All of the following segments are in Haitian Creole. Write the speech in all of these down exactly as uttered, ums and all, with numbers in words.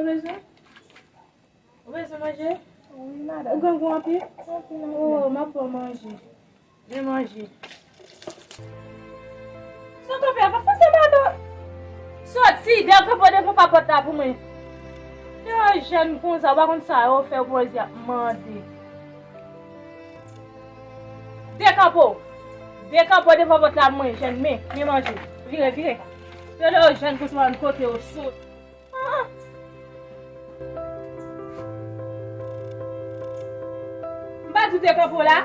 Ou bezwen? Ou bezwen manje? Wi, madanm. Ou grangou anpil? Anpil, anpil. Oh, m ap ba w manje. Vin manje. Sa w kanpe a, pa fout de madanm. Soti, dekanpe w devan pòt la pou mwen. Yon jèn konsa, w pa konn sa yo fè w poze ap mande. Dekanpe w. Dekanpe w devan pòt la pou mwen, jèn men. Vin manje. Vire, vire. Yo lè yo jèn konsa, w pa konn kote yo sot. Ah! M pa di w dekanpe w la?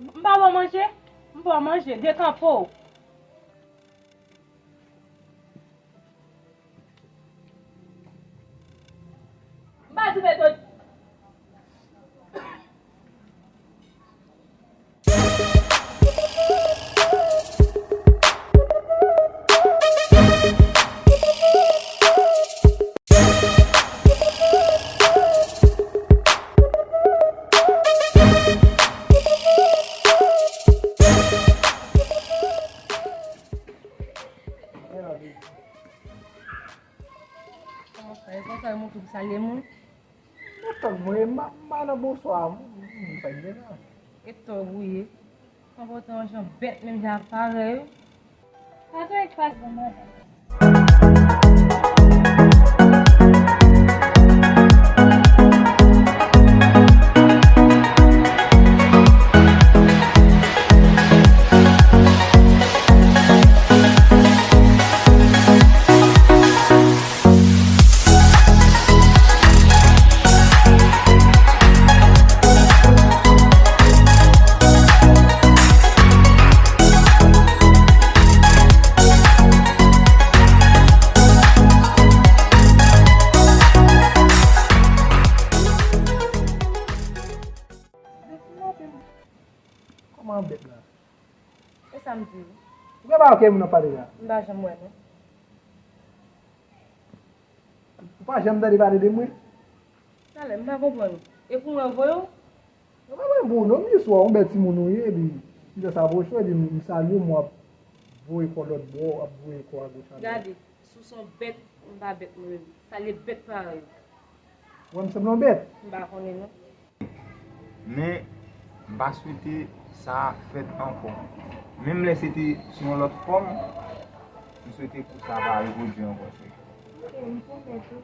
M pa ba w manje? M ba w manje, dekanpe w. M pa di w mete w. Kòman sa ye? Konsa yo montre pou salye moun? Mwen tann mwen, m pa, m pa nan bonswa, m, m, m pa gen la. E tòg ou ye. Konpòte w jan bèt menm jan ak parèy ou. Pa gen pa bon madanm. Kòman bèt la? E sa m di w? Ou gen bagay ou kè moun nan pale la? M pa janm wè non. Ou pa janm tande pale de mwen? Talè, m pa konprann ou. E pou mwen voye w? Mwen pa mwen pou ou non, m jis wè w, yon bèl timoun ou ye, epi m fè sa pwoche w, epi m salye w, m w ap voye kò lòt bò, w ap voye kò agoch adwat. Gade, si w se yon bèt, m pa bèt mwen menm. Salye bèt parèy ou. Ou wè m sanble yon bèt? M pa konnen non. Men, m pa swete sa fèt ankò. Menm lè se te sou yon lòt fòm, m swete pou sa pa repwodui ankò, cheri. Ok, m pwomèt ou.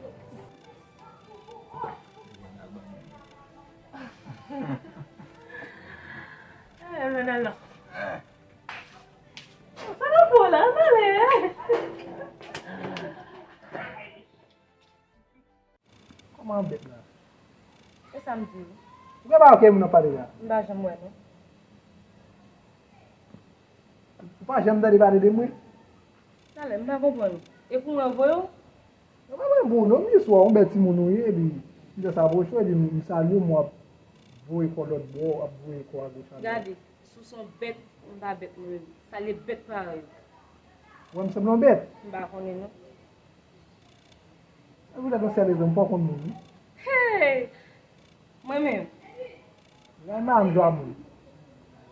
Eh, men alò. Sa nan po la, ann ale. Kòman bèt la? E sa m di w? Ou gen bagay ou kè moun nan pale la? M pa janm wè non. Ou pa janm tande pale de mwen? Talè, m pa konprann ou. E pou mwen voye w? Mwen pa mwen pou ou non, m jis wè w, yon bèl timoun ou ye, epi m fè sa pwoche w, epi m salye w, m w ap voye kò lòt bò, w ap voye kò agoch adwat. Gade, si w se yon bèt, m pa bèt mwen menm. Salye bèt parèy ou. Ou wè m sanble yon bèt? M pa konnen non. Sa vle di yon sèl rezon, m pa konn moun wi. Hey! Mwen menm. Gade madanm jwa moun.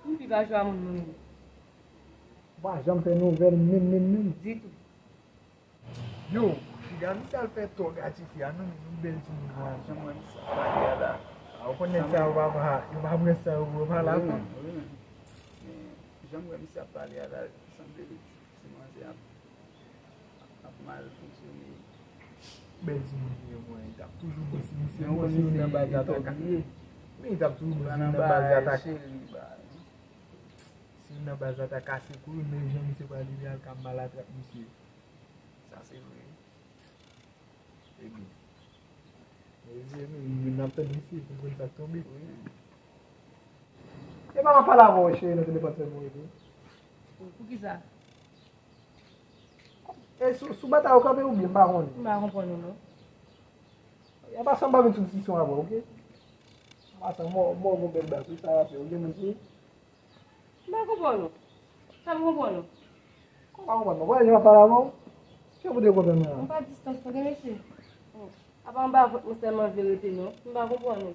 M pi pa jwa moun mwen menm. Ou pa janm fè nouvèl menm, menm, menm. Ditou. Yo, piga misye al fè tòg a tifi a non, men yon bèl timoun. Ah, jan m wè misye ap pale a la. Ah, ou konn nèg sa yo pa, yo pa pran sa yo pou yo pale a fon. Wi, wi. Men jan m wè misye ap pale a la, sanble li Ti manzè ap, ap mal fonksyone. Bèl timoun li ye, mwen, li t ap toujou bon si misye bon, si youn nan baz la ta ka. Men li t ap toujou bon si youn nan baz la ta. Si youn nan baz la ta kase kou l, men jan misye pral li al ka malatrap misye. Sa se vre. Ebyen. Ebyen, nou, nou, n ap tann isi pou konn sa k tonbe. Wi. E pa m ap pale avè w, cheri, nan telefòn sèlman, epi. Poukisa? E sou, sou batay ou kanpe oubyen m pa konnen? M pa konprann ou, non. An pasan, m pa vin sou diskisyon avè w, oke? An pasan, mò, mò, gon bèl bak, wi, sa va fè, ou gen moun sou ou? M pa konprann ou. Fè m konprann ou. Kòman pa konprann mwen? Wè, jan m ap pale avè w. Kè pou te konprann mwen an. M pa distans, tande, mesye. Oh. Apa anba vant mwen sèlman vle rete, non. M pa konprann ou.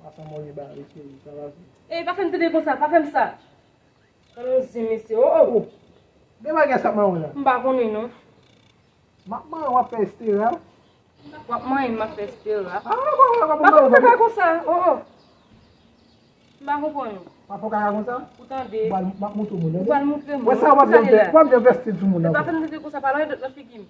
Pasan mwen gen bagay, cheri, sa va fè. Ey, pa fè m tande konsa, pa fè m sa. Tande yon zen, mesye. Oh, oh. Gen bagay sa mwen la. M pa konnen non. M ap manyen w ap fè estera. W ap manyen m ap fè estera. Ah, w ap manyen w ap fè estera. Pa fè m bagay konsa. Oh, oh. M pa konprann ou. W ap fè kaka konsa? Ou tande. M ap montre w moun. Ou pral montre m. Wè sa w ap fè, w ap fè vesti sou moun. Ou pa fè m tande konsa, pa lòye dòt nan figi m.